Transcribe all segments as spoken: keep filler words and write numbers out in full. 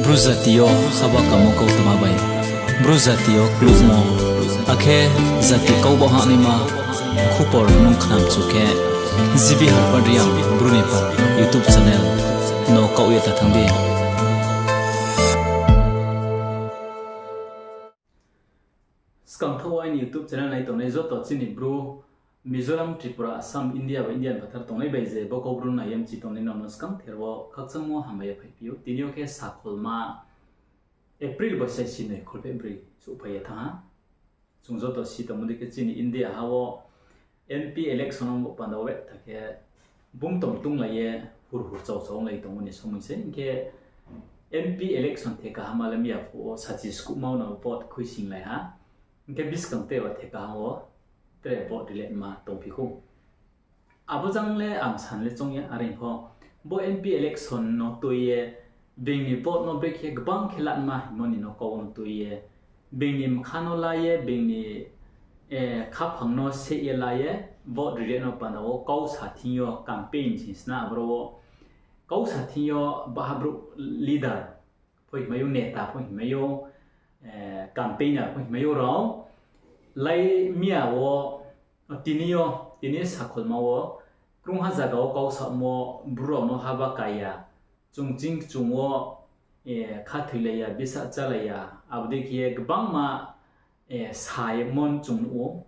Bru jati yo haba kamo kautma bai Bru jati yo kluhmo, akhe jati kau baoh hahnaima khupor nung khnamchu khe, G B Harpad Reang Bru ni pha YouTube channel no kaoh ye ta thanng di. Skangthaoh wo aini YouTube channel nai tongnai joto chini Bru, Mizoram, Tripura, Assam, India bai India ni phathar tongnai bai je bo Kaubru nai ye mchi tongnai nrao no skangther wo khakchangmo hambai ye phaiphi ou. Tini yo khe sakholma April boisai sinoi kholpheh broi souhphai ye thanng ha. Chung joto si tongmo dei khe chini India ha wo M P election ong bo panda wo betha khe bung tong tunglai ye hur hur chau chau onglai tongmo ni somoi se. Hing khe M P election the kaham le miya phuh wo sachi skuhma no vote khuisinglai ha. Hing khe buskang tei ba the kaham wo tre vote rilai ma tongphi khou. Abo jang le ang san le choung ya, are pho bo M P election no tui ye, being ni vote no brekhe gbang khe lanma hingmo ni no kau no tui ye, being ni mkha no la ye, being ni khaphang no seh ye la ye, vote rilai no panda wo kau sa thing yo campaign sing sna aboro wo kau sa thing yo baha brouh leader pho hingmai ou, neta pho hingmai ou, campaigner pho hingmai ou rao lai miya wo, tini yo, tini sakholma wo krungha zaga wo kau samo Bru rao no haba ka ya, chung ching chung wo khathoilai ya, bsa chálai ya, abo dei khe ye gbangma sa ye mon chung nuh ou.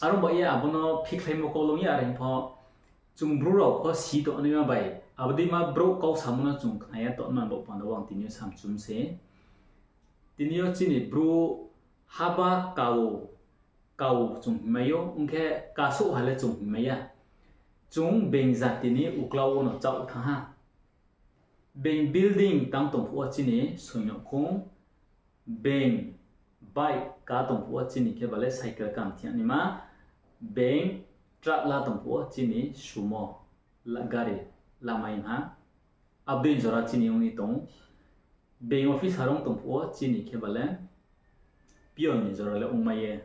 Aro ba ye abo no phikhlaimo kau long ye, are pho chung Bru rao pho si tongnaima bai abo dei ma brouh kau samo no chung khna ya tongma bo panda wo ang tini yo samchum se. Tini yo chini Bru haba kau, kau chung hingmai ou, ong khe kasouh ha le chung hingmai ya. Chung being jati ni uklau wo no chaoh thanng ha. Being building tang tong phuh wo chini soino khong, being bike ka tong phuh wo chini khe ba le cycle kam thing naima, being truck la tong phuh wo chini sumo gari lamai ha. Abo dei jora chini ong ye tong ou. Being officer ong tong phuh wo chini khe ba le peon ni jora le ongmai ye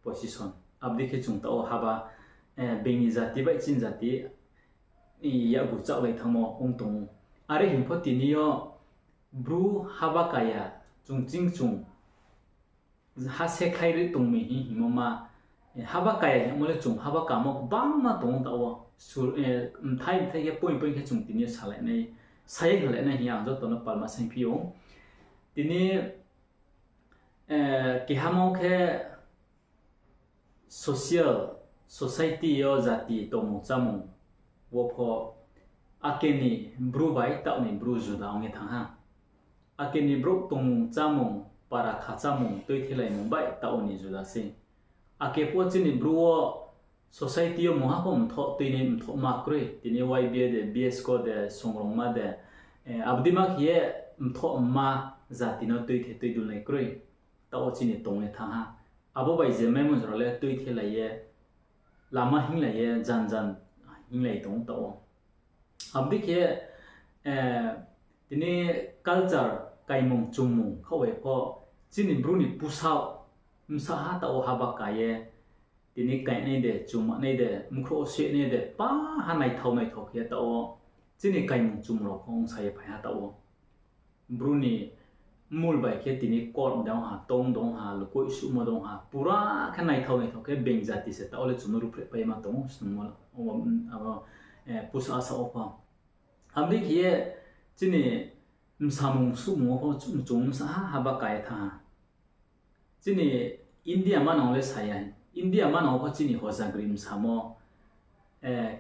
position. Abo dei khe chung taoh wo haba, being ni jati bai chini jati yakgu chaohlai thanngmo ong tong ou. Are hing pho tini yo Bru haba ka ya, chung ching chung ha se khlai ri tong mi hing hingmo ma, haba ka ya hingmo le chung haba kamo gbangma tong ou taoh wo. Mthai mthai khe point point khe chung tini yo salai nai, sa ye khlai nai hing ye ang joto no palma saingphi ou. Tini kehamo khe social, society yo jati tongmung chámung wo pho ake ni Bru bai taoh ni Bru juda ong ye thanng ha. Ake ni brouh tongmung chámung, para kha chámung, tuithelaimung bai taoh ni juda sei. Ake pho chini Bru wo society yo mungha pho mthoh tuinai mthohma kroi. Tini Y B A de, B S ko de, songrongma de, abo dei ma khe ye mthohma jati no tuithe tuidulnai kroi. Taoh wo chini tong ye thanng ha. Abo bai je maimo jora le tuithelai ye, lama hinglai ye, jan jan hinglai tong ou taoh wo. Abo dei khe, tini culture, kaimung chungmung khaoh bai pho, chini Bru ni pusaoh bsa ha taoh wo haba ka ye, tini kainai de, chungmanai de, mkhrouh wo suinai de, pa ha naithao naithao khe taoh wo, chini kaimung chungmung rao pho ongsa ye phai ha taoh wo. Bru ni mmul bai khe tini court dong ha, tong dong ha, lukoih suhmo dong ha, pura khe naithao naithao khe being jati se taoh le chung no ruhphreh pai ma tong ou, snungmo, abo, pusa asa wo pho. Abo dei khe ye chini msamung suhmung wo pho chung bsa ha haba ka ye thanng ha. Chini India manang le sa ya, India manang wo pho chini hojagri msamo,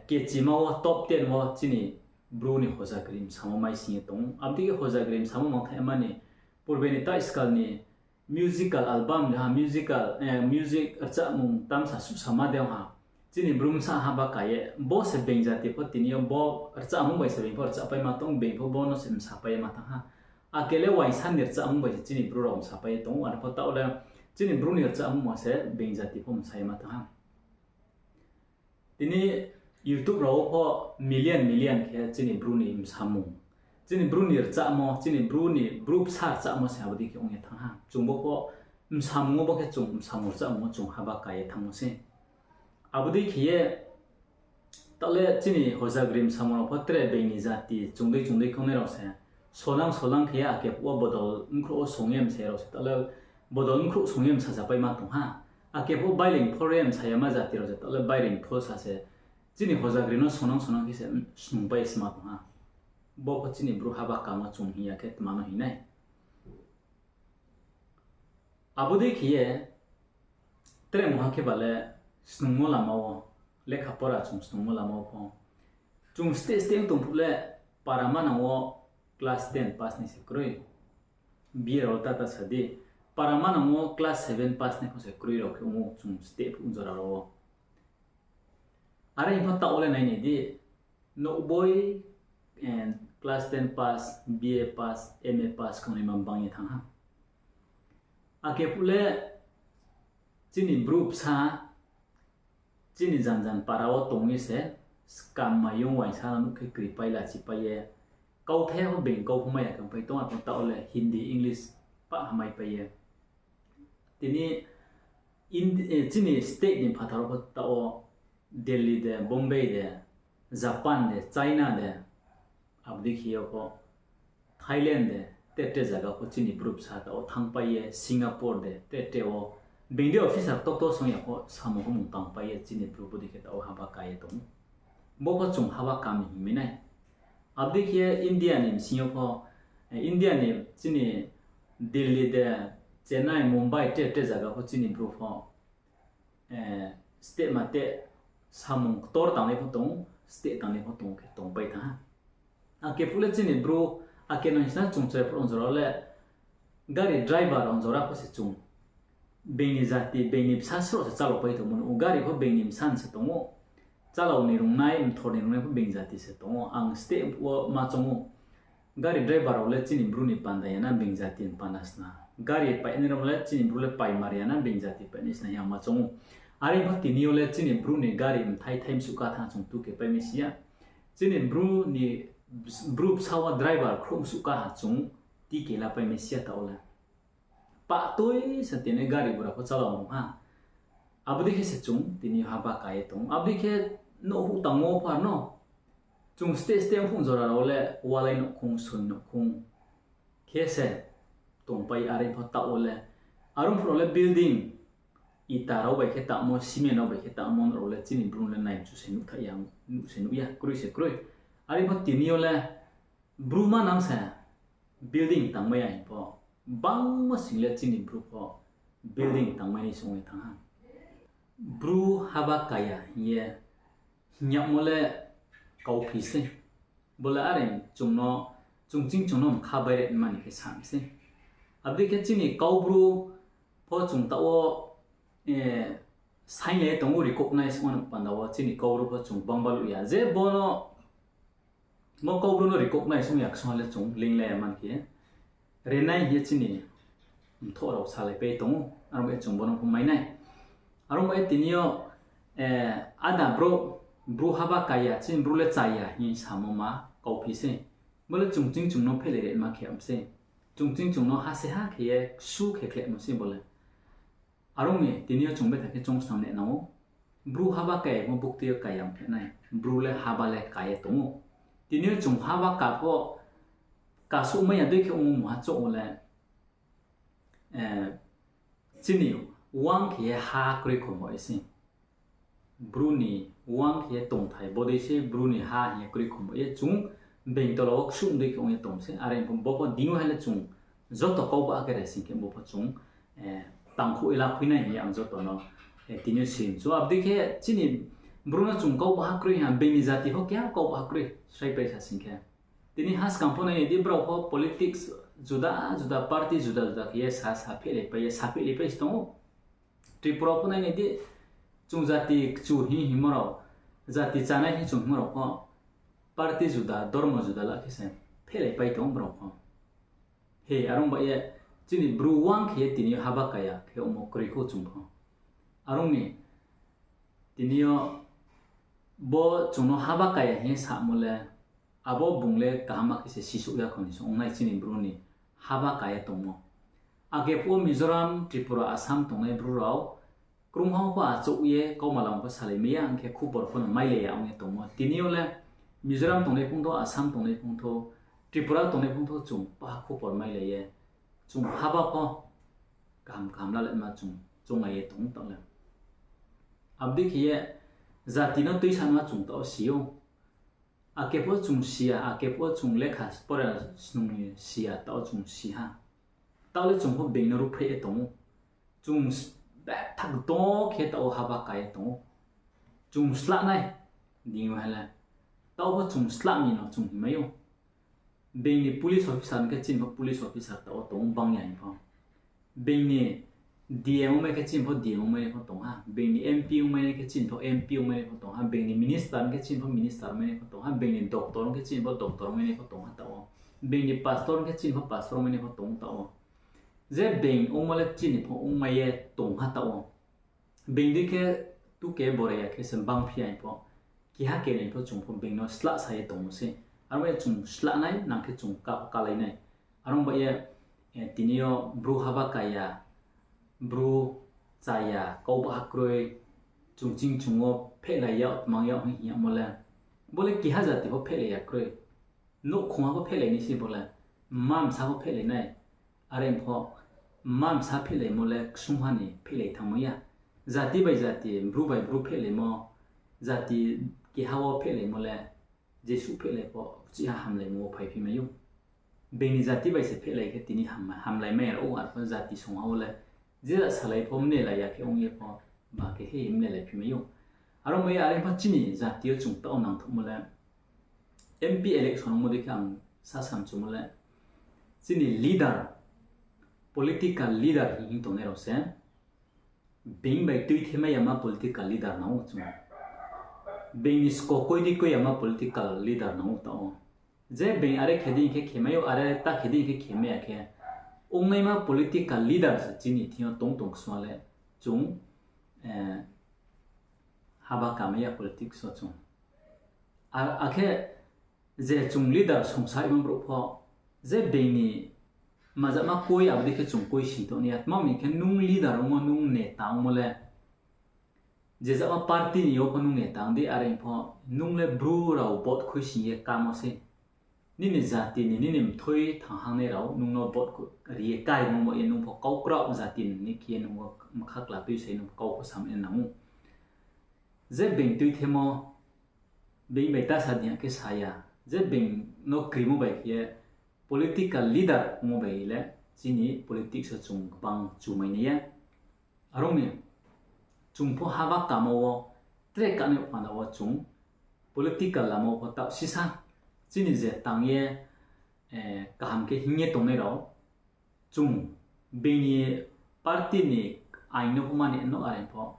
kechima wo top ten wo chini Bru ni hojagri msamo mai sing ye tong ou. Abo dei khe hojagri msamo mangthaima ni purbe ni taiskal ni musical album de ha, musical, music rchamung tamsa suhsama de ha. Chini Bru bsa haba ka ye, bo se being jati pho tini yo bo rchamung bai se being pho rchapaima tong, being pho bo no se msapaima thanng ha. Ake le uaingsa ni rchamung bai se chini Bru rao msapai ye tong ou, are pho taoh le chini Bru ni rchamung bai se being jati pho msaima thanng ha. Tini YouTube rao wo pho million million khe chini Bru ni msamung, chini Bru ni rchamo, chini Bru ni Bru bsa rchamo se abo dei khe ong ye thanng ha. Chung bo pho msamung wo bo khe chung msamung rchamung wo chung haba ka ye thanngmo sei. Abo dei khe ye, taoh le chini hojagri msamung rao pho tre being ni jati chungdei chungdei khe ongnai rao se Sonang sonang khe ye ake phuh wo bodol bkhrouh wo song ye msa rao se taoh le, bodol bkhrouh song ye msa sa paima tong ha. Ake phuh wo baireing phol ye msa yama jati rao se taoh le baireing phol sa se. Chini hojagri no sonang sonang khe se snungpai sma tong ha. Bo pho chini Bru haba kamo chung hing ya khe tma no hing nai. Abo dei khe ye, tre mungha khe ba le snungmo lama wo, lekha pora chung snungmo lama wo pho. Chung state state ong tong phuh le, para manang wo class ten pass nai se kroi. B A rao tata sa di. Para manang wo class seven pass nai pho se kroi rao khe ong ou chung state phuh jora rao wo. Are pho taoh wo le nai nai di, nouhboi, class ten pass, B A pass, M A pass khe ongnaima bang ye thanng ha. Ake phuh le chini Bru bsa, chini janjan para wo tong ye se, skam maiyong uaingsa no nuh khe kripai lachipai ye, kauthai pho being kau pho mai ya khe ongpai tong, arphuh taoh wo le Hindi, English pah ha maipai ye. Tini, chini state ni phathar wo pho taoh wo Delhi de, Bombay de, Japan de, China de, abo dei khe yo pho Thailand de, tre tre zaga pho chini Bru bsa taoh wo thanngpai ye, Singapore de, tre tre wo. Being dei officer ktokto song ya pho samung hamung tangpai ye chini Bru bodei khe taoh wo haba ka ye tong ou. Bo pho chung haba kami hingmai nai. Abo dei khe India ni bsing yo pho, India ni chini Delhi de, Chennai, Mumbai, tre tre zaga pho chini Bru pho, state ma te samung ktor tangnai pho tong ou, state tangnai pho tong ou khe tongpai thanng ha. Ake phuh le chini Bru, ake no hing sna chung chrai phuh rao jora le, gari driver rao jora pho se chung being ni jati, being ni bsa sroh se chálao pai tongmo no, gari pho being ni bsa ni se tong ou. Chálao ni rungnai, mthor ni rungnai pho being jati se tong ou. Ang state wo ma choung ou. Gari driver rao le chini Bru ni panda ya na being jati ni panda sna. Gari painai rao le chini Bru le paimar ya na being jati painai sna hing ye ang ma choung ou. Are pho tini yo le chini Bru ni gari mthai thai msuh ka thanng chung tuke paimai si ya. Chini Bru ni, Bru bsa wo driver khrouh msuh ka ha chung tike la paimai si ya taoh wo le. Pahtoi se tini gari bura pho chálao nung ha. Abo dei khe se chung tini yo haba ka ye tong ou. Abo dei khe nouh huh tangmo pho ar no. Chung state state ong phuh jora rao le walai nouhkhong, soi nouhkhong khe se tongpai are pho taoh wo le. Are ong phuh rao le building, ita rao bai khe tangmo, cement rao bai khe tangmo rao le chini Bru no le naimchu se nuh thaih ya, nuh se nuh ya, kroi se kroi. Are pho tini yo le Bru manang se building tangmai ya hing pho, bangma sing le chini Bru pho building tangmai ni se ong ye thanng ha. Bru haba ka ya hing ye hing yagmo le kauphi sei. Bo le are chung no, chung ching chung no mkha baire mani khe sa mi sei. Abo dei khe chini Kaubru pho chung taoh wo, saing ye tong ou, recognize ong panda wo chini Kaubru pho chung bangbaluh ya. Je bo no, bo Kaubru no recognize ong ya ksong ha le chung leing lai ya man khe, renai hing ye chini mthoh rao salaipai tong ou, are ong ba ye chung bo no pho mai nai. Are ong ba ye tini yo, ada brouh, Bru haba ka ya, chini Bru le cha ya hing samo ma kauphi sei. Bo le chung ching chung no phehlai ri ma khe am sei. Chung ching chung no ha se ha khe ye ksu khe khlehmo sei bo le. Are ong mi tini yo chung betha khe chung snam nai nang ou. Bru haba ka ya mo buktui yo ka ya ong phehnai. Bru le haba le ka ye tong ou. Tini yo chung haba ka pho kasouhmai ya dei khe ong ou mungha chouh wo le, chini wang khe ye ha kroi khomo ye sei. Bru ni wang khe ye tongthai bodei se Bru ni ha hing ye kroi khomo ye chung being tola wo ksuh dei khe ong ye tong sei. Are pho bo pho ding yo hai le chung joto kau baha khe raising khe bo pho chung tangkhouh ye lakhui nai hing ye ang joto no tini yo sim chu. Abo dei khe chini Bru no chung kau baha kroi ha, being ni jati pho keha kau baha kroi sraipai sa sing khe. Tini haskam pho nai di, brao pho politics juda juda, party juda juda khe ye sa, saphehlaipai ye, saphehlaipai se tong ou. Tripura pho nai di, chung jati kchu hing hingmo rao, jati chánai hing chung hingmo rao pho, party juda, dormo juda la khe se phehlaipai tong ou brao pho. He, are ong ba ye, chini Bru wang khe ye tini yo haba ka ya khe ongmo kroi kho chung pho. Are ong mi, tini yo bo chung no haba ka ya hing ye samo le, abo bung le kaham khe se sisouh ya kho ni se ong nai chini Bru ni haba ka ye tongmo. Age phuh wo Mizoram, Tripura, Assam tongnai Bru rao krungha pho achouh ye kauma lam pho salai mai ya, ong khe khubor pho no mailai ya ong ye tongmo. Tini yo le Mizoram tongnai phung thou, Assam tongnai phung thou, Tripura tongnai pho chung paha khupor mailai ye, chung haba pho kaham kaham lalema chung chonglai ye tong ou taoh le. Abo dei khe ye jati no tuisanma chung taoh si ou. Ake pho chung si ya, ake pho chung lekha pora snung ni si ya, taoh chung si ha. Taoh le chung pho being no ruhphreh ye tong ou. Chung bethak do khe taoh wo haba ka ye tong ou. Chung slah nai, ding yo ha le. Taoh pho chung slah ni no chung hingmai ou. Being ni police officer hing khe chini pho police officer taoh wo tong ou bang ya hing pho. Being ni D M ongmai khe chini pho D M ongmai nai pho tong ha. Being ni M P ongmai nai khe chini pho M P ongmai nai pho tong ha. Being ni minister hing khe chini pho minister ongmai nai pho tong ha. Being ni doctor hing khe chini pho doctor ongmai nai pho tong ha taoh wo. Being ni pastor hing khe chini pho pastor ongmai nai pho tong ou taoh wo. Je being ongmo le chini pho ongmai ye tong ha taoh wo. Being dei khe tuke borai ya khe se bangphi ya hing pho, keha kenai pho chung pho being no slah sa ye tongmo sei. Aro bai chung slah nai, nang khe chung ka-, kalai nai. Aro bai ye, eh, tini yo bru haba ka ya, bru cha ya, kau baha kroi, chung ching chung wo phehlai yag, tmang yag hing hing yagmo le. Bo le keha jati pho phehlai ya kroi. Nouhkhong ha pho phehlai nai se bo le, mma bsa pho phehlai nai. Are pho, mma bsa phehlaimo le ksungha ni phehlai thanngmai ya. Jati bai jati, bru bai bru phehlaimo, jati keha wo phehlaimo le, jesuh phehlai pho, uchih ha hamlaimo wo phaiphi mai ou. Being ni jati bai se phehlai khe tini ham-, hamlaimai ya rao ou, arpho jati songha wo le, je ja salai pho mnelai ya khe ong ye pho, ba khe he mnelai phi mai ou. Aro bai ye are pho chini jati yo chung taoh nangthouhmo le, M P election ongmo dei khe ang sa samchumo le, chini leader, political leader hing hing tongnai rao se, being bai tuithemai yama political leader nang ou chung. Being ni skokoi di koi yama political leader nang ou taoh wo. Je being are khe di hing khe khemai ou, are ta khe di hing khe khemai ya khe. Ongnaima political leader se chini thing yo tong tong ksung le chung, eh, haba kamai ya politics wo chung. A-, akhe je chung leader songsaimo brouh pho, je being ni majama koi abo dei khe chung koi sing tong nai ya. Tma hing khe nung leader ongmo, nung neta ongmo le, je jama party ni yo pho nung neta ong di, are pho nung le bru rao vote khui sing ye kamo sei. Nini jati ni, nini mthoi thanghangnai rao nung no vote khui ri ye kaimo mo ye nung pho kau kraoh jati ni khe ye nung pho mkha kla tuisai nung pho kau pho sam ye nang ou. Je being tuithemo, being bai ta sa di hing khe sa ya. Je being no krimo bai khe ye political leader ongmo bai le chini politics wo chung gbang chumai nai ya. Are ong mi, chung pho haba kamo wo, tre kanai panda wo chung political lama wo pho taoh sisa chini je tang ye, eh, kaham khe hing ye tongnai rao, chung being ni party ni ain no pho mani no are pho,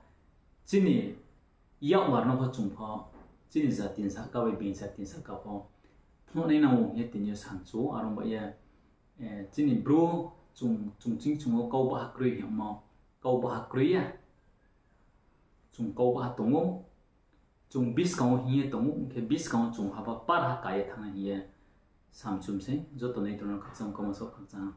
chini yakmar no pho chung pho, chini jati ni sahka bai being jati ni sahka pho, phnuhnai nang ou hing ye tini yo samchu ou, are ong bai ye, eh, chini bru chung, chung ching chung wo kau baha kroi hingmo, kau baha kroi ya. Chung kau baha tong ou, chung buskang wo hing ye tong ou, hing khe buskang wo chung haba par ha ka ye thanng nai hing ye samchum sei, joto nai tong no khakchang kama so khakchang.